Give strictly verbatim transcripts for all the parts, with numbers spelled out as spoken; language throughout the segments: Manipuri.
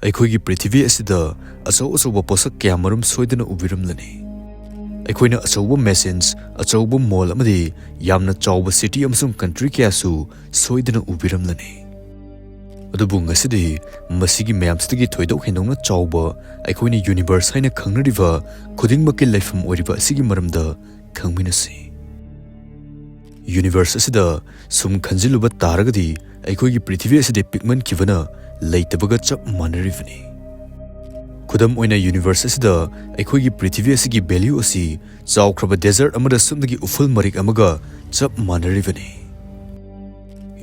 ꯑꯩꯈꯣꯏꯒꯤ ꯄ꯭ꯔꯤꯊꯤꯕꯤ ꯑꯁꯤꯗ ꯑꯆꯧ ꯑꯆꯧꯕ ꯄꯣꯠꯁꯛ ꯀꯌꯥꯃꯔꯨꯝ ꯁꯣꯏꯗꯅ ꯎꯕꯤꯔꯝꯂꯅꯤ꯫ ꯑꯩꯈꯣꯏꯅ ꯑꯆꯧꯕ ꯃꯦꯁꯤꯟꯁ, ꯑꯆꯧꯕ ꯃꯣꯜ ꯑꯃꯗꯤ ꯌꯥꯝꯅ ꯆꯥꯎꯕ ꯁꯤꯇꯤ ꯑꯃꯁꯨꯡ ꯀꯟꯇ꯭ꯔꯤ ꯀꯌꯥꯁꯨ ꯁꯣꯏꯗꯅ ꯎꯕꯤꯔꯝꯂꯅꯤ꯫ ꯑꯗꯨꯕꯨ ꯉꯁꯤꯗꯤ ꯃꯁꯤꯒꯤ ꯃꯌꯥꯝꯁꯤꯗꯒꯤ ꯊꯣꯏꯗꯣꯛ ꯍꯦꯟꯗꯣꯛꯅ ꯆꯥꯎꯕ, ꯑꯩꯈꯣꯏꯅ ꯌꯨꯅꯤꯚꯔꯁ ꯍꯥꯏꯅ ꯈꯪꯅꯔꯤꯕ ꯈꯨꯗꯤꯡꯃꯛꯀꯤ ꯂꯩꯐꯝ ꯑꯣꯏꯔꯤꯕ ꯑꯁꯤꯒꯤ ꯃꯔꯝꯗ ꯈꯪꯃꯤꯟꯅꯁꯤ꯫ ꯌꯨꯅꯤꯚꯔꯁ ꯑꯁꯤꯗ ꯁꯨꯝ ꯈꯟꯖꯤꯜꯂꯨꯕ ꯇꯥꯔꯒꯗꯤ ꯑꯩꯈꯣꯏꯒꯤ ꯄ꯭ꯔꯤꯊꯤꯕꯤ ꯑꯁꯤꯗꯤ ꯄꯤꯛꯃꯟꯈꯤꯕꯅ ꯂꯩꯇꯕꯒ ꯆꯞ ꯃꯥꯟꯅꯔꯤꯕꯅꯤ꯫ ꯈꯨꯗꯝ ꯑꯣꯏꯅ, ꯌꯨꯅꯤꯚꯔꯁ ꯑꯁꯤꯗ ꯑꯩꯈꯣꯏꯒꯤ ꯄ꯭ꯔꯤꯊꯤꯕꯤ ꯑꯁꯤꯒꯤ ꯚꯦꯂ꯭ꯌꯨ ꯑꯁꯤ ꯆꯥꯎꯈ꯭ꯔꯕ ꯗꯦꯖꯔꯠ ꯑꯃꯗ ꯁꯨꯞꯅꯒꯤ ꯎꯐꯨꯜ ꯃꯔꯤꯛ ꯑꯃꯒ ꯆꯞ ꯃꯥꯟꯅꯔꯤꯕꯅꯤ꯫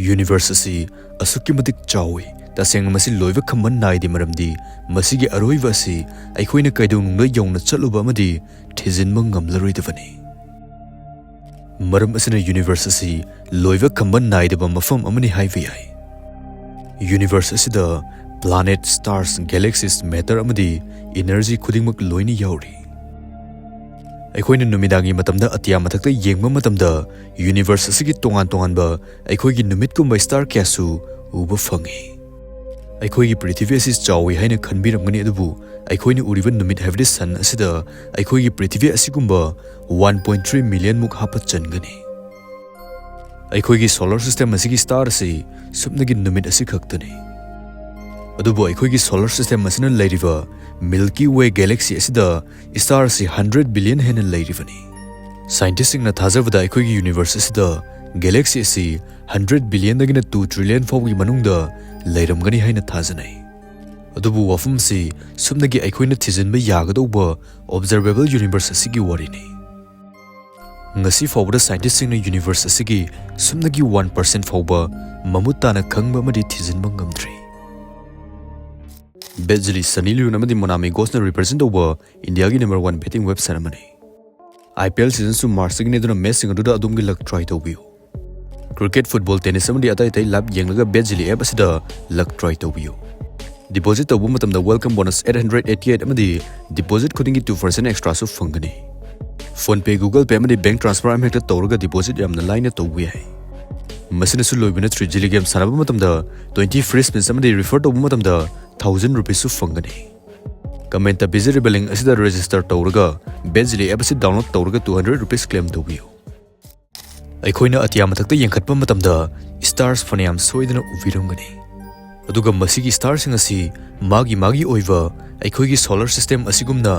ꯌꯨꯅꯤꯚꯔꯁ ꯑꯁꯤ ꯑꯁꯨꯛꯀꯤ ꯃꯇꯤꯛ ꯆꯥꯎꯏ, ꯇꯁꯦꯡꯅ ꯃꯁꯤ ꯂꯣꯏꯕ ꯈꯝꯕ ꯅꯥꯏꯗꯦ, ꯃꯔꯝꯗꯤ ꯃꯁꯤꯒꯤ ꯑꯔꯣꯏꯕ ꯑꯁꯤ ꯑꯩꯈꯣꯏꯅ ꯀꯩꯗꯧꯅꯨꯡꯗ ꯌꯧꯅ ꯆꯠꯂꯨꯕ ꯑꯃꯗꯤ ꯊꯤꯖꯤꯟꯕ ꯉꯝꯂꯔꯣꯏꯗꯕꯅꯤ꯫ ꯃꯔꯝ ꯑꯁꯤꯅ ꯌꯨꯅꯤꯚꯔꯁ ꯑꯁꯤ ꯂꯣꯏꯕ ꯈꯝꯕ ꯅꯥꯏꯗꯕ ꯃꯐꯝ ꯑꯃꯅꯤ ꯍꯥꯏꯕ ꯌꯥꯏ꯫ ꯌꯨꯅꯤꯚꯔꯁ ꯑꯁꯤꯗ ꯄ꯭ꯂꯥꯅꯦꯠ, ꯁ꯭ꯇꯥꯔꯁ, ꯒꯦꯂꯦꯛꯁꯤꯁ, ꯃꯦꯇꯔ ꯑꯃꯗꯤ ꯏꯅꯔꯖꯤ ꯈꯨꯗꯤꯡꯃꯛ ꯂꯣꯏꯅ ꯌꯥꯎꯔꯤ꯫ ꯑꯩꯈꯣꯏꯅ ꯅꯨꯃꯤꯗꯥꯡꯒꯤ ꯃꯇꯝꯗ ꯑꯇꯤꯌꯥ ꯃꯊꯛꯇ ꯌꯦꯡꯕ ꯃꯇꯝꯗ ꯌꯨꯅꯤꯚꯔꯁ ꯑꯁꯤꯒꯤ ꯇꯣꯉꯥꯟ ꯇꯣꯉꯥꯟꯕ ꯑꯩꯈꯣꯏꯒꯤ ꯅꯨꯃꯤꯠꯀꯨꯝꯕ ꯁ꯭ꯇꯥꯔ ꯀꯌꯥꯁꯨ ꯎꯕ ꯐꯪꯏ꯫ ꯑꯩꯈꯣꯏꯒꯤ ꯄ꯭ꯔꯤꯊꯤꯕꯤ ꯑꯁꯤ ꯆꯥꯎꯏ ꯍꯥꯏꯅ ꯈꯟꯕꯤꯔꯝꯒꯅꯤ, ꯑꯗꯨꯕꯨ ꯑꯩꯈꯣꯏꯅ ꯎꯔꯤꯕ ꯅꯨꯃꯤꯠ ꯍꯥꯏꯕꯗꯤ ꯁꯟ ꯑꯁꯤꯗ ꯑꯩꯈꯣꯏꯒꯤ ꯄ꯭ꯔꯤꯊꯤꯕꯤ ꯑꯁꯤꯒꯨꯝꯕ ꯋꯥꯟ ꯄꯣꯏꯟ ꯊ꯭ꯔꯤ ꯃꯤꯂꯤꯌꯟꯃꯨꯛ ꯍꯥꯞꯄ ꯆꯟꯒꯅꯤ꯫ ꯑꯩꯈꯣꯏꯒꯤ ꯁꯣꯂꯔ ꯁꯤꯁꯇꯦꯝ ꯑꯁꯤꯒꯤ ꯁ꯭ꯇꯥꯔ ꯑꯁꯤ ꯁꯨꯞꯅꯒꯤ ꯅꯨꯃꯤꯠ ꯑꯁꯤ ꯈꯛꯇꯅꯤ꯫ ꯑꯗꯨꯕꯨ ꯑꯩꯈꯣꯏꯒꯤ ꯁꯣꯂꯔ ꯁꯤꯁꯇꯦꯝ ꯑꯁꯤꯅ ꯂꯩꯔꯤꯕ ꯃꯤꯜꯀꯤ ꯋꯦ ꯒꯦꯂꯦꯛꯁꯤ ꯑꯁꯤꯗ ꯁ꯭ꯇꯥꯔ ꯑꯁꯤ ꯍꯟꯗ꯭ꯔꯦꯠ ꯕꯤꯂꯤꯌꯟ ꯍꯦꯟꯅ ꯂꯩꯔꯤꯕꯅꯤ꯫ ꯁꯥꯏꯟꯇꯤꯁꯁꯤꯡꯅ ꯊꯥꯖꯕꯗ ꯑꯩꯈꯣꯏꯒꯤ ꯌꯨꯅꯤꯚꯔꯁ ꯑꯁꯤꯗ ꯒꯦꯂꯦꯛꯁꯤ ꯑꯁꯤ ꯍꯟꯗ꯭ꯔꯦꯠ ꯕꯤꯂꯤꯌꯟꯗꯒꯤꯅ ꯇꯨ ꯇ꯭ꯔꯤꯂꯤꯌꯟ ꯐꯥꯎꯕꯒꯤ ꯃꯅꯨꯡꯗ ꯂꯩꯔꯝꯒꯅꯤ ꯍꯥꯏꯅ ꯊꯥꯖꯅꯩ꯫ ꯑꯗꯨꯕꯨ ꯋꯥꯐꯝꯁꯤ ꯁꯨꯞꯅꯒꯤ ꯑꯩꯈꯣꯏꯅ ꯊꯤꯖꯤꯟꯕ ꯌꯥꯒꯗꯧꯕ ꯑꯣꯕꯖꯔꯕꯦꯕꯜ ꯌꯨꯅꯤꯚꯔꯁ ꯑꯁꯤꯒꯤ ꯋꯥꯔꯤꯅꯤ꯫ ꯉꯁꯤ ꯐꯥꯎꯕꯗ ꯁꯥꯏꯟꯇꯤꯁꯁꯤꯡꯅ ꯌꯨꯅꯤꯚꯔꯁ ꯑꯁꯤꯒꯤ ꯁꯨꯞꯅꯒꯤ ꯋꯥꯟ ꯄꯥꯔꯁꯦꯟ ꯐꯥꯎꯕ ꯃꯃꯨꯠ ꯇꯥꯅ ꯈꯪꯕ ꯑꯃꯗꯤ ꯊꯤꯖꯤꯟꯕ ꯉꯝꯗ꯭ꯔꯤ꯫ ꯕꯦꯠ ꯖꯤꯂꯤ, ꯁꯅꯤ ꯂꯤꯌꯣꯟ ꯑꯃꯗꯤ ꯃꯣꯅꯥꯃꯤ ꯒꯣꯁꯅ ꯔꯤꯄ꯭ꯔꯖꯦꯟ ꯇꯧꯕ ꯏꯟꯗꯤꯌꯥꯒꯤ ꯅꯝꯕꯔ ꯋꯥꯟ ꯕꯦꯇꯤꯡ ꯋꯦꯕꯁꯥꯏꯠ ꯑꯃꯅꯤ꯫ ꯑꯥꯏ ꯄꯤ ꯑꯦꯜ ꯁꯤꯖꯟꯁꯨ ꯃꯥꯔꯆꯇꯒꯤꯅꯤ, ꯑꯗꯨꯅ ꯃꯦꯠꯁꯁꯤꯡ ꯑꯗꯨꯗ ꯑꯗꯣꯝꯒꯤ ꯂꯛ ꯇ꯭ꯔꯥꯏ ꯇꯧꯕꯤꯌꯨ꯫ ꯀ꯭ꯔꯤꯀꯦꯠ, ꯐꯨꯠꯕꯣꯜ, ꯇꯦꯅꯤꯁ ꯑꯃꯗꯤ ꯑꯇꯩ ꯑꯇꯩ ꯂꯥꯏꯚ ꯌꯦꯡꯂꯒ ꯕꯦꯠ ꯖꯤꯂꯤ ꯑꯦꯞ ꯑꯁꯤꯗ ꯂꯛ ꯇ꯭ꯔꯥꯏ ꯇꯧꯕꯤꯌꯨ꯫ ꯗꯤꯄꯣꯖꯤꯠ ꯇꯧꯕ ꯃꯇꯝꯗ welcome bonus eight hundred eighty eight ꯑꯃꯗꯤ ꯗꯤꯄꯣꯖꯤꯠ ꯈꯨꯗꯤꯡꯒꯤ ꯇꯨ ꯄꯥꯔꯁꯦꯟ ꯑꯦꯛꯁꯇ꯭ꯔꯥꯁꯨ ꯐꯪꯒꯅꯤ꯫ PhonePe, Google Pay ꯑꯃꯗꯤ ꯕꯦꯡꯛ ꯇ꯭ꯔꯥꯟꯁꯐꯔ ꯑꯃꯍꯦꯛꯇ ꯇꯧꯔꯒ ꯗꯤꯄꯣꯖꯤꯠ ꯌꯥꯝꯅ ꯂꯥꯏꯅ ꯇꯧꯕ ꯌꯥꯏ꯫ ꯃꯁꯤꯅꯁꯨ ꯂꯣꯏꯕ ꯅꯠꯇ꯭ꯔꯤ, ꯖꯤꯂꯤ ꯒꯦꯝ ꯁꯥꯟꯅꯕ ꯃꯇꯝꯗ ꯇ꯭ꯋꯦꯟꯇꯤ ꯐ꯭ꯔꯤ ꯁ꯭ꯄꯤꯟꯁ ꯑꯃꯗꯤ ꯔꯤꯐꯔ ꯇꯧꯕ ꯃꯇꯝꯗ thousand rupeesꯁꯨ ꯐꯪꯒꯅꯤ꯫ Commentꯇ ꯄꯤꯖꯔꯤꯕ link ꯑꯁꯤꯗ register ꯇꯧꯔꯒ Benzly app ꯑꯁꯤ download ꯇꯧꯔꯒ two hundred rupees claim ꯇꯧꯕꯤꯌꯨ꯫ ꯑꯩꯈꯣꯏꯅ ꯑꯇꯤꯌꯥ ꯃꯊꯛꯇ ꯌꯦꯡꯈꯠꯄ ꯃꯇꯝꯗ stars ꯐꯅꯌꯥꯝ ꯁꯣꯏꯗꯅ ꯎꯕꯤꯔꯝꯒꯅꯤ꯫ ꯑꯗꯨꯒ ꯃꯁꯤꯒꯤ starꯁꯤꯡ ꯑꯁꯤ ꯃꯥꯒꯤ ꯃꯥꯒꯤ ꯑꯣꯏꯕ ꯑꯩꯈꯣꯏꯒꯤ solar system ꯑꯁꯤꯒꯨꯝꯅ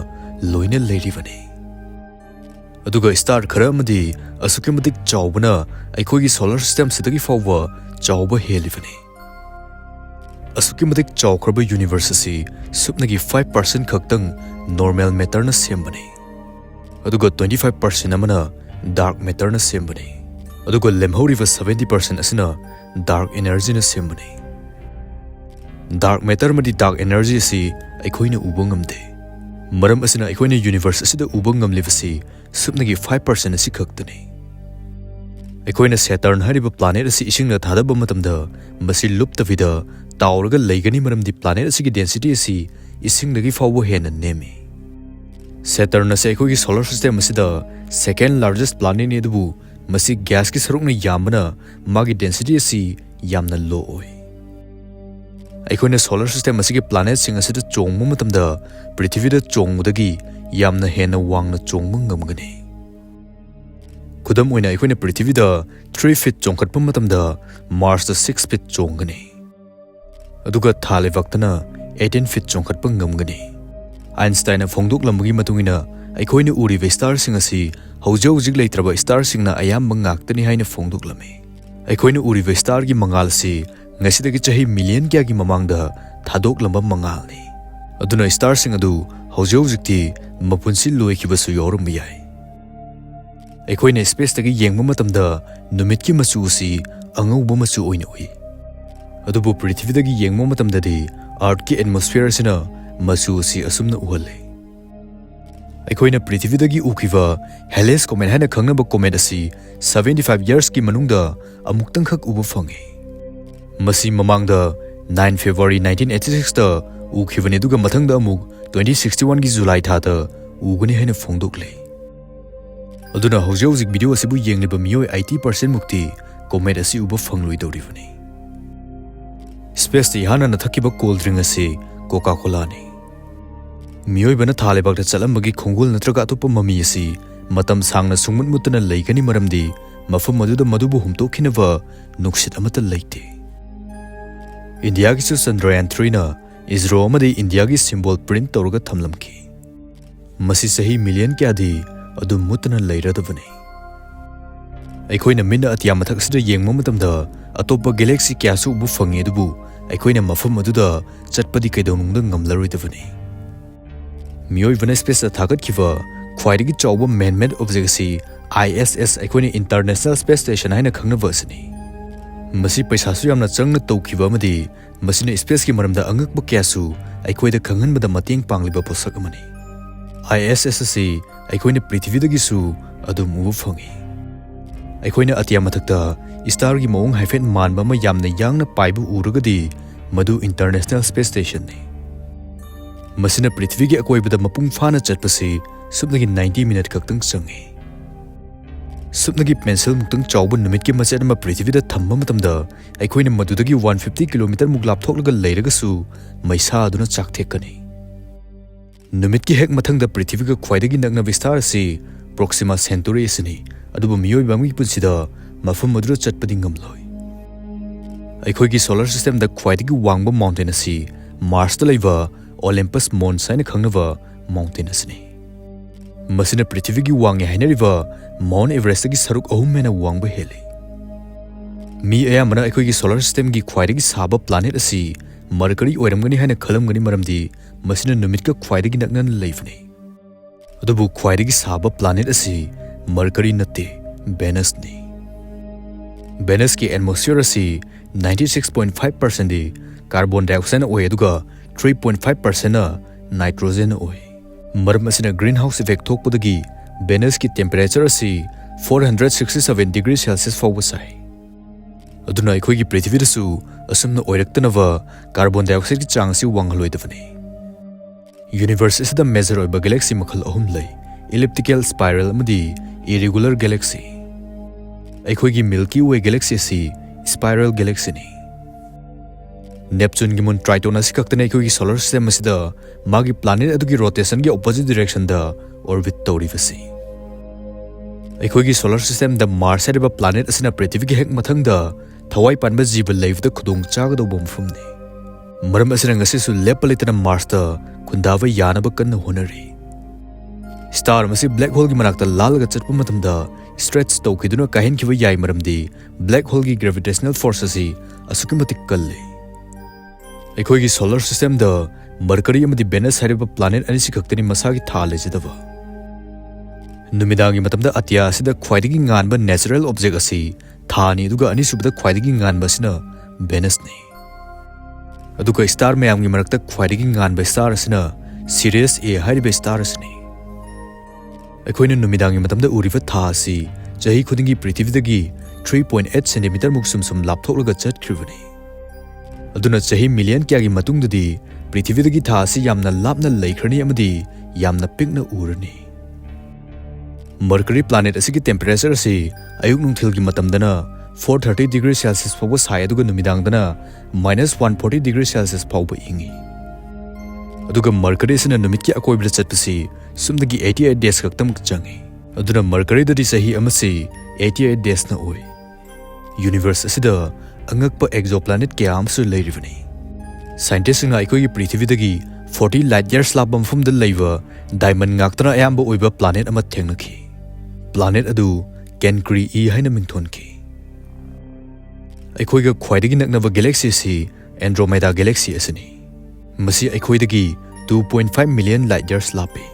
ꯂꯣꯏꯅ ꯂꯩꯔꯤꯕꯅꯤ꯫ ꯑꯗꯨꯒ star ꯈꯔ ꯑꯃꯗꯤ ꯑꯁꯨꯛꯀꯤ ꯃꯇꯤꯛ ꯆꯥꯎꯕꯅ ꯑꯩꯈꯣꯏꯒꯤ solar systemꯁꯤꯗꯒꯤ ꯐꯥꯎꯕ ꯆꯥꯎꯕ ꯍꯦꯜꯂꯤꯕꯅꯤ꯫ ꯑꯁꯨꯛꯀꯤ ꯃꯇꯤꯛ ꯆꯥꯎꯈ꯭ꯔꯕ universe ꯑꯁꯤ ꯁꯨꯞꯅꯒꯤ five percent ꯈꯛꯇꯪ normal matterꯅ ꯁꯦꯝꯕꯅꯤ꯫ ꯑꯗꯨꯒ twenty five percent ꯑꯃꯅ dark matterꯅ ꯁꯦꯝꯕꯅꯤ꯫ ꯑꯗꯨꯒ ꯂꯦꯝꯍꯧꯔꯤꯕ seventy percent ꯑꯁꯤꯅ dark energyꯅ ꯁꯦꯝꯕꯅꯤ꯫ Dark matter ꯑꯃꯗꯤ dark energy ꯑꯁꯤ ꯑꯩꯈꯣꯏꯅ ꯎꯕ ꯉꯝꯗꯦ꯫ ꯃꯔꯝ ꯑꯁꯤꯅ ꯑꯩꯈꯣꯏꯅ universe ꯑꯁꯤꯗ ꯎꯕ ꯉꯝꯂꯤꯕꯁꯤ ꯁꯨꯞꯅꯒꯤ five percent ꯑꯁꯤ ꯈꯛꯇꯅꯤ꯫ ꯑꯩꯈꯣꯏꯅ Saturn ꯍꯥꯏꯔꯤꯕ planet ꯑꯁꯤ ꯏꯁꯤꯡꯗ ꯊꯥꯗꯕ ꯃꯇꯝꯗ ꯃꯁꯤ ꯂꯨꯞꯇꯕꯤꯗ ꯇꯥꯎꯔꯒ ꯂꯩꯒꯅꯤ, ꯃꯔꯝꯗꯤ planet ꯑꯁꯤꯒꯤ density ꯑꯁꯤ ꯏꯁꯤꯡꯗꯒꯤ ꯐꯥꯎꯕ ꯍꯦꯟꯅ ꯅꯦꯝꯃꯤ꯫ Saturn ꯑꯁꯤ ꯑꯩꯈꯣꯏꯒꯤ solar system ꯑꯁꯤꯗ second largest planetꯅꯤ, ꯑꯗꯨꯕꯨ ꯃꯁꯤ gasꯀꯤ ꯁꯔꯨꯛꯅ ꯌꯥꯝꯕꯅ ꯃꯥꯒꯤ density ꯑꯁꯤ ꯌꯥꯝꯅ low ꯑꯣꯏ꯫ ꯑꯩꯈꯣꯏꯅ solar system ꯑꯁꯤꯒꯤ planetꯁꯤꯡ ꯑꯁꯤꯗ ꯆꯣꯡꯕ ꯃꯇꯝꯗ ꯄ꯭ꯔꯤꯊꯤꯕꯤꯗ ꯆꯣꯡꯕꯗꯒꯤ ꯌꯥꯝꯅ ꯍꯦꯟꯅ ꯋꯥꯡꯅ ꯆꯣꯡꯕ ꯉꯝꯒꯅꯤ꯫ ꯈꯨꯗꯝ ꯑꯣꯏꯅ, ꯑꯩꯈꯣꯏꯅ ꯄ꯭ꯔꯤꯊꯤꯕꯤꯗ three feet ꯆꯣꯡꯈꯠꯄ ꯃꯇꯝꯗ Marsꯇ six feet ꯆꯣꯡꯒꯅꯤ꯫ ꯑꯗꯨꯒ ꯊꯥ ꯂꯩꯕꯥꯛꯇꯅ eighteen feet ꯆꯣꯡꯈꯠꯄ ꯉꯝꯒꯅꯤ꯫ Einsteinꯅ ꯐꯣꯡꯗꯣꯛꯂꯝꯕꯒꯤ ꯃꯇꯨꯡ ꯏꯟꯅ, ꯑꯩꯈꯣꯏꯅ ꯎꯔꯤꯕ starꯁꯤꯡ ꯑꯁꯤ ꯍꯧꯖꯤꯛ ꯍꯧꯖꯤꯛ ꯂꯩꯇ꯭ꯔꯕ starꯁꯤꯡꯅ ꯑꯌꯥꯝꯕ ꯉꯥꯛꯇꯅꯤ ꯍꯥꯏꯅ ꯐꯣꯡꯗꯣꯛꯂꯝꯃꯤ꯫ ꯑꯩꯈꯣꯏꯅ ꯎꯔꯤꯕ starꯒꯤ ꯃꯉꯥꯜ ꯑꯁꯤ ꯉꯁꯤꯗꯒꯤ ꯆꯍꯤ million ꯀꯌꯥꯒꯤ ꯃꯃꯥꯡꯗ ꯊꯥꯗꯣꯛꯂꯝꯕ ꯃꯉꯥꯜꯅꯤ꯫ ꯑꯗꯨꯅ starꯁꯤꯡ ꯑꯗꯨ ꯍꯧꯖꯤꯛ ꯍꯧꯖꯤꯛꯇꯤ ꯃꯄꯨꯟꯁꯤ ꯂꯣꯏꯈꯤꯕꯁꯨ ꯌꯥꯎꯔꯝꯕ ꯌꯥꯏ꯫ ꯑꯩꯈꯣꯏꯅ spaceꯇꯒꯤ ꯌꯦꯡꯕ ꯃꯇꯝꯗ ꯅꯨꯃꯤꯠꯀꯤ ꯃꯆꯨ ꯑꯁꯤ ꯑꯉꯧꯕ ꯃꯆꯨ ꯑꯣꯏꯅ ꯎꯏ꯫ ꯑꯗꯨꯕꯨ ꯄ꯭ꯔꯤꯊꯤꯕꯤꯗꯒꯤ ꯌꯦꯡꯕ ꯃꯇꯝꯗꯗꯤ Earthꯀꯤ atmosphere ꯑꯁꯤꯅ ꯃꯆꯨ ꯑꯁꯤ ꯑꯁꯨꯝꯅ ꯎꯍꯜꯂꯤ꯫ ꯑꯩꯈꯣꯏꯅ ꯄ꯭ꯔꯤꯊꯤꯕꯤꯗꯒꯤ ꯎꯈꯤꯕ Halley's Comet ꯍꯥꯏꯅ ꯈꯪꯅꯕ comet ꯑꯁꯤ seventy five yearsꯀꯤ ꯃꯅꯨꯡꯗ ꯑꯃꯨꯛꯇꯪꯈꯛ ꯎꯕ ꯐꯪꯉꯤ꯫ ꯃꯁꯤ ꯃꯃꯥꯡꯗ nine February nineteen eighty sixꯇ ꯎꯈꯤꯕꯅꯤ, ꯑꯗꯨꯒ ꯃꯊꯪꯗ ꯑꯃꯨꯛ twenty sixty oneꯒꯤ July ꯊꯥꯗ ꯎꯒꯅꯤ ꯍꯥꯏꯅ ꯐꯣꯡꯗꯣꯛꯂꯤ꯫ ꯑꯗꯨꯅ ꯍꯧꯖꯤꯛ ꯍꯧꯖꯤꯛ video ꯑꯁꯤꯕꯨ ꯌꯦꯡꯂꯤꯕ ꯃꯤꯑꯣꯏ eighty percent ꯃꯨꯛꯇꯤ comet ꯑꯁꯤ ꯎꯕ ꯐꯪꯂꯣꯏꯗꯧꯔꯤꯕꯅꯤ꯫ Spaceꯇ ꯏꯍꯥꯟ ꯍꯥꯟꯅ ꯊꯛꯈꯤꯕ cold drink ꯑꯁꯤ Coca-Colaꯅꯤ꯫ ꯃꯤꯑꯣꯏꯕꯅ ꯊꯥ ꯂꯩꯕꯥꯛꯇ ꯆꯠꯂꯝꯕꯒꯤ ꯈꯣꯡꯒꯨꯜ ꯅꯠꯇ꯭ꯔꯒ ꯑꯇꯣꯞꯄ ꯃꯃꯤ ꯑꯁꯤ ꯃꯇꯝ ꯁꯥꯡꯅ ꯁꯨꯡꯃꯨꯠ ꯃꯨꯠꯇꯅ ꯂꯩꯒꯅꯤ, ꯃꯔꯝꯗꯤ ꯃꯐꯝ ꯑꯗꯨꯗ ꯃꯗꯨꯕꯨ ꯍꯨꯝꯇꯣꯛꯈꯤꯅꯕ ꯅꯨꯡꯁꯤꯠ ꯑꯃꯠꯇ ꯂꯩꯇꯦ꯫ ꯏꯟꯗꯤꯌꯥꯒꯤꯁꯨ ꯆꯟꯗ꯭ꯔꯌꯥꯟ three ꯅ ISRO ꯑꯃꯗꯤ ꯏꯟꯗꯤꯌꯥꯒꯤ symbol print ꯇꯧꯔꯒ ꯊꯝꯂꯝꯈꯤ꯫ ꯃꯁꯤ ꯆꯍꯤ million ꯀꯌꯥꯗꯤ ꯑꯗꯨꯝ ꯃꯨꯠꯇꯅ ꯂꯩꯔꯗꯕꯅꯤ꯫ ꯑꯩꯈꯣꯏꯅ ꯃꯤꯠꯅ ꯑꯇꯤꯌꯥ ꯃꯊꯛꯁꯤꯗ ꯌꯦꯡꯕ ꯃꯇꯝꯗ ꯑꯇꯣꯞꯄ galaxy ꯀꯌꯥꯁꯨ ꯎꯕ ꯐꯪꯉꯤ, ꯑꯗꯨꯕꯨ ꯑꯩꯈꯣꯏꯅ ꯃꯐꯝ ꯑꯗꯨꯗ ꯆꯠꯄꯗꯤ ꯀꯩꯗꯧꯅꯨꯡꯗ ꯉꯝꯂꯔꯣꯏꯗꯕꯅꯤ꯫ ꯃꯤꯑꯣꯏꯕꯅ spaceꯇ ꯊꯥꯒꯠꯈꯤꯕ ꯈ꯭ꯋꯥꯏꯗꯒꯤ ꯆꯥꯎꯕ man-made object ꯑꯁꯤ ISS, ꯑꯩꯈꯣꯏꯅ International Space Station ꯍꯥꯏꯅ ꯈꯪꯅꯕ ꯑꯁꯤꯅꯤ꯫ ꯃꯁꯤ ꯄꯩꯁꯥꯁꯨ ꯌꯥꯝꯅ ꯆꯪꯅ ꯇꯧꯈꯤꯕ ꯑꯃꯗꯤ ꯃꯁꯤꯅ spaceꯀꯤ ꯃꯔꯝꯗ ꯑꯉꯛꯄ ꯀꯌꯥꯁꯨ ꯑꯩꯈꯣꯏꯗ ꯈꯪꯍꯟꯕꯗ ꯃꯇꯦꯡ ꯄꯥꯡꯂꯤꯕ ꯄꯣꯠꯁꯛ ꯑꯃꯅꯤ꯫ ISS ꯑꯁꯤ ꯑꯩꯈꯣꯏꯅ ꯄ꯭ꯔꯤꯊꯤꯕꯤꯗꯒꯤꯁꯨ ꯑꯗꯨꯝ ꯎꯕ ꯐꯪꯏ꯫ ꯑꯩꯈꯣꯏꯅ ꯑꯇꯤꯌꯥ ꯃꯊꯛꯇ starꯒꯤ ꯃꯑꯣꯡ ꯍꯥꯏꯐꯦꯠ ꯃꯥꯟꯕ ꯑꯃ ꯌꯥꯝꯅ ꯌꯥꯡꯅ ꯄꯥꯏꯕ ꯎꯔꯒꯗꯤ, ꯃꯗꯨ International Space Stationꯅꯤ꯫ ꯃꯁꯤꯅ ꯄ꯭ꯔꯤꯊꯤꯕꯤꯒꯤ ꯑꯀꯣꯏꯕꯗ ꯃꯄꯨꯡ ꯐꯥꯅ ꯆꯠꯄꯁꯤ ꯁꯨꯞꯅꯒꯤ ninety minute ꯈꯛꯇꯪ ꯆꯪꯏ꯫ ꯁꯨꯞꯅꯒꯤ pencil ꯃꯨꯛꯇꯪ ꯆꯥꯎꯕ ꯅꯨꯃꯤꯠꯀꯤ ꯃꯆꯦꯠ ꯑꯃ ꯄ꯭ꯔꯤꯊꯤꯕꯤꯗ ꯊꯝꯕ ꯃꯇꯝꯗ, ꯑꯩꯈꯣꯏꯅ ꯃꯗꯨꯗꯒꯤ one fifty kilometre ꯃꯨꯛ ꯂꯥꯞꯊꯣꯛꯂꯒ ꯂꯩꯔꯒꯁꯨ ꯃꯩꯁꯥ ꯑꯗꯨꯅ ꯆꯥꯛꯊꯦꯛꯀꯅꯤ꯫ ꯅꯨꯃꯤꯠꯀꯤ ꯍꯦꯛ ꯃꯊꯪꯗ ꯄ꯭ꯔꯤꯊꯤꯕꯤꯒ ꯈ꯭ꯋꯥꯏꯗꯒꯤ ꯅꯛꯅꯕ star ꯑꯁꯤ Proxima Centauri ꯑꯁꯤꯅꯤ, ꯑꯗꯨꯕꯨ ꯃꯤꯑꯣꯏꯕ ꯑꯃꯒꯤ ꯄꯨꯟꯁꯤꯗ ꯃꯐꯝ ꯑꯗꯨꯗ ꯆꯠꯄꯗꯤ ꯉꯝꯂꯣꯏ꯫ ꯑꯩꯈꯣꯏꯒꯤ solar systemꯗ ꯈ꯭ꯋꯥꯏꯗꯒꯤ ꯋꯥꯡꯕ mountain ꯑꯁꯤ Marsꯇ ꯂꯩꯕ Olympus Mons ꯍꯥꯏꯅ ꯈꯪꯅꯕ mountain ꯑꯁꯤꯅꯤ꯫ ꯃꯁꯤꯅ ꯄ꯭ꯔꯤꯊꯤꯕꯤꯒꯤ ꯋꯥꯡꯉꯤ ꯍꯥꯏꯅꯔꯤꯕ Mount Everestꯇꯒꯤ ꯁꯔꯨꯛ ꯑꯍꯨꯝ ꯍꯦꯟꯅ ꯋꯥꯡꯕ ꯍꯦꯜꯂꯤ꯫ ꯃꯤ ꯑꯌꯥꯝꯕꯅ ꯑꯩꯈꯣꯏꯒꯤ solar systemꯒꯤ ꯈ꯭ꯋꯥꯏꯗꯒꯤ ꯁꯥꯕ planet ꯑꯁꯤ Mercury ꯑꯣꯏꯔꯝꯒꯅꯤ ꯍꯥꯏꯅ ꯈꯜꯂꯝꯒꯅꯤ, ꯃꯔꯝꯗꯤ ꯃꯁꯤꯅ ꯅꯨꯃꯤꯠꯀ ꯈ꯭ꯋꯥꯏꯗꯒꯤ ꯅꯛꯅꯅ ꯂꯩꯕꯅꯤ꯫ ꯑꯗꯨꯕꯨ ꯈ꯭ꯋꯥꯏꯗꯒꯤ ꯁꯥꯕ planet ꯑꯁꯤ Mercury ꯅꯠꯇꯦ, Venusꯅꯤ꯫ Venusꯀꯤ atmosphere ꯑꯁꯤ ninety six point five percentꯗꯤ carbon dioxideꯅ ꯑꯣꯏ, ꯑꯗꯨꯒ three point five percentꯅ nitrogenꯅ ꯑꯣꯏ꯫ ꯃꯔꯝ ꯑꯁꯤꯅ greenhouse effect ꯊꯣꯛꯄꯗꯒꯤ Venusꯀꯤ temperature ꯑꯁꯤ four hundred sixty seven degree Celsius ꯐꯥꯎꯕ ꯁꯥꯏ꯫ ꯑꯗꯨꯅ ꯑꯩꯈꯣꯏꯒꯤ ꯄ꯭ꯔꯤꯊꯤꯕꯤꯗꯁꯨ ꯑꯁꯨꯝꯅ ꯑꯣꯏꯔꯛꯇꯅꯕ carbon dioxideꯀꯤ ꯆꯥꯡ ꯑꯁꯤ ꯋꯥꯡꯍꯜꯂꯣꯏꯗꯕꯅꯤ꯫ Universe ꯑꯁꯤꯗ major ꯑꯣꯏꯕ galaxy ꯃꯈꯜ ꯑꯍꯨꯝ ꯂꯩ: elliptical, spiral ꯑꯃꯗꯤ irregular galaxy꯫ ꯑꯩꯈꯣꯏꯒꯤ Milky Way galaxy ꯑꯁꯤ spiral galaxyꯅꯤ꯫ Neptuneꯒꯤ moon Triton ꯑꯁꯤ ꯈꯛꯇꯅ ꯑꯩꯈꯣꯏꯒꯤ solar system ꯑꯁꯤꯗ ꯃꯥꯒꯤ planet ꯑꯗꯨꯒꯤ rotationꯒꯤ opposite directionꯗ orbit ꯇꯧꯔꯤꯕꯁꯤ꯫ ꯑꯩꯈꯣꯏꯒꯤ solar systemꯗ Mars ꯍꯥꯏꯔꯤꯕ planet ꯑꯁꯤꯅ ꯄ꯭ꯔꯤꯊꯤꯕꯤꯒꯤ ꯍꯦꯛ ꯃꯊꯪꯗ ꯊꯋꯥꯏ ꯄꯥꯟꯕ ꯖꯤꯕ ꯂꯩꯕꯗ ꯈꯨꯗꯣꯡ ꯆꯥꯒꯗꯧꯕ ꯃꯐꯝꯅꯤ꯫ ꯃꯔꯝ ꯑꯁꯤꯅ ꯉꯁꯤꯁꯨ ꯂꯦꯞꯄ ꯂꯩꯇꯅ Marsꯇ ꯈꯨꯟꯗꯥꯕ ꯌꯥꯅꯕ ꯀꯟꯅ ꯍꯣꯠꯅꯔꯤ꯫ Star ꯑꯃꯁꯤ black holeꯒꯤ ꯃꯅꯥꯛꯇ ꯂꯥꯜꯂꯒ ꯆꯠꯄ ꯃꯇꯝꯗ stretch ꯇꯧꯈꯤꯗꯨꯅ ꯀꯥꯏꯍꯟꯈꯤꯕ ꯌꯥꯏ, ꯃꯔꯝꯗꯤ black holeꯒꯤ gravitational force ꯑꯁꯤ ꯑꯁꯨꯛꯀꯤ ꯃꯇꯤꯛ ꯀꯜꯂꯤ꯫ ꯑꯩꯈꯣꯏꯒꯤ solar systemꯗ Mercury ꯑꯃꯗꯤ Venus ꯍꯥꯏꯔꯤꯕ planet ꯑꯅꯤꯁꯤ ꯈꯛꯇꯅꯤ ꯃꯁꯥꯒꯤ ꯊꯥ ꯂꯩꯖꯗꯕ꯫ ꯅꯨꯃꯤꯗꯥꯡꯒꯤ ꯃꯇꯝꯗ ꯑꯇꯤꯌꯥ ꯑꯁꯤꯗ ꯈ꯭ꯋꯥꯏꯗꯒꯤ ꯉꯥꯟꯕ natural object ꯑꯁꯤ ꯊꯥꯅꯤ, ꯑꯗꯨꯒ ꯑꯅꯤꯁꯨꯕꯗ ꯈ꯭ꯋꯥꯏꯗꯒꯤ ꯉꯥꯟꯕ ꯑꯁꯤꯅ Venusꯅꯤ꯫ ꯑꯗꯨꯒ star ꯃꯌꯥꯝꯒꯤ ꯃꯔꯛꯇ ꯈ꯭ꯋꯥꯏꯗꯒꯤ ꯉꯥꯟꯕ star ꯑꯁꯤꯅ Sirius A ꯍꯥꯏꯔꯤꯕ star ꯑꯁꯤꯅꯤ꯫ ꯑꯩꯈꯣꯏꯅ ꯅꯨꯃꯤꯗꯥꯡꯒꯤ ꯃꯇꯝꯗ ꯎꯔꯤꯕ ꯊꯥ ꯑꯁꯤ ꯆꯍꯤ ꯈꯨꯗꯤꯡꯒꯤ ꯄ꯭ꯔꯤꯊꯤꯕꯤꯗꯒꯤ three point eight centimeter ꯃꯨꯛ ꯁꯨꯝ ꯁꯨꯝ ꯂꯥꯞꯊꯣꯛꯂꯒ ꯆꯠꯈ꯭ꯔꯤꯕꯅꯤ꯫ ꯑꯗꯨꯅ ꯆꯍꯤ million ꯀꯌꯥꯒꯤ ꯃꯇꯨꯡꯗꯗꯤ ꯄ꯭ꯔꯤꯊꯤꯕꯤꯗꯒꯤ ꯊꯥ ꯑꯁꯤ ꯌꯥꯝꯅ ꯂꯥꯞꯅ ꯂꯩꯈ꯭ꯔꯅꯤ ꯑꯃꯗꯤ ꯌꯥꯝꯅ ꯄꯤꯛꯅ ꯎꯔꯅꯤ꯫ Mercury planet ꯑꯁꯤꯒꯤ temperature ꯑꯁꯤ ꯑꯌꯨꯛ ꯅꯨꯡꯊꯤꯜꯒꯤ ꯃꯇꯝꯗꯅ four thirty degree Celsius ꯐꯥꯎꯕ ꯁꯥꯏ, ꯑꯗꯨꯒ ꯅꯨꯃꯤꯗꯥꯡꯗꯅ minus one forty degree Celsius ꯐꯥꯎꯕ ꯏꯪꯏ꯫ ꯑꯗꯨꯒ Mercury ꯑꯁꯤꯅ ꯅꯨꯃꯤꯠꯀꯤ ꯑꯀꯣꯏꯕꯗ ꯆꯠꯄꯁꯤ ꯁꯨꯞꯅꯒꯤ eighty eight days ꯈꯛꯇꯃꯛ ꯆꯪꯏ꯫ ꯑꯗꯨꯅ Mercuryꯗꯗꯤ ꯆꯍꯤ ꯑꯃꯁꯤ eighty eight daysꯅ ꯑꯣꯏ꯫ Universe ꯑꯁꯤꯗ ꯑꯉꯛꯄ exoplanet ꯀꯌꯥ ꯑꯃꯁꯨ ꯂꯩꯔꯤꯕꯅꯤ꯫ Scientistꯁꯤꯡꯅ ꯑꯩꯈꯣꯏꯒꯤ ꯄ꯭ꯔꯤꯊꯤꯕꯤꯗꯒꯤ forty light years ꯂꯥꯞꯄ ꯃꯐꯝꯗ ꯂꯩꯕ diamond ꯉꯥꯛꯇꯅ ꯑꯌꯥꯝꯕ ꯑꯣꯏꯕ planet ꯑꯃ ꯊꯦꯡꯅꯈꯤ꯫ Planet ꯑꯗꯨ Cancri E ꯍꯥꯏꯅ ꯃꯤꯡꯊꯣꯟꯈꯤ꯫ ꯑꯩꯈꯣꯏꯒ ꯈ꯭ꯋꯥꯏꯗꯒꯤ ꯅꯛꯅꯕ galaxy ꯑꯁꯤ Andromeda galaxy ꯑꯁꯤꯅꯤ꯫ ꯃꯁꯤ ꯑꯩꯈꯣꯏꯗꯒꯤ two point five million light years ꯂꯥꯞꯄꯤ꯫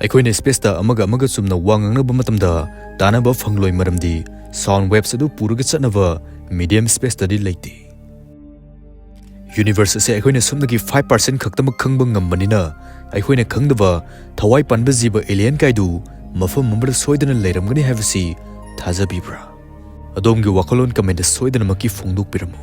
ꯑꯩꯈꯣꯏꯅ spaceꯇ ꯑꯃꯒ ꯑꯃꯒ ꯆꯨꯝꯅ ꯋꯥ ꯉꯥꯡꯅꯕ ꯃꯇꯝꯗ ꯇꯥꯅꯕ ꯐꯪꯂꯣꯏ, ꯃꯔꯝꯗꯤ sound waves ꯑꯗꯨ ꯄꯨꯔꯒ ꯆꯠꯅꯕ medium spaceꯇꯗꯤ ꯂꯩꯇꯦ꯫ Universe ꯑꯁꯤ ꯑꯩꯈꯣꯏꯅ ꯁꯨꯞꯅꯒꯤ five percent ꯈꯛꯇꯃꯛ ꯈꯪꯕ ꯉꯝꯕꯅꯤꯅ, ꯑꯩꯈꯣꯏꯅ ꯈꯪꯗꯕ ꯊꯋꯥꯏ ꯄꯥꯟꯕ ꯖꯤꯕ alien ꯀꯥꯏꯗꯨ ꯃꯐꯝ ꯑꯃꯗ ꯁꯣꯏꯗꯅ ꯂꯩꯔꯝꯒꯅꯤ ꯍꯥꯏꯕꯁꯤ ꯊꯥꯖꯕꯤꯕ꯭ꯔꯥ? ꯑꯗꯣꯝꯒꯤ ꯋꯥꯈꯜꯂꯣꯟ commentꯇ ꯁꯣꯏꯗꯅꯃꯛꯀꯤ ꯐꯣꯡꯗꯣꯛꯄꯤꯔꯝꯃꯨ꯫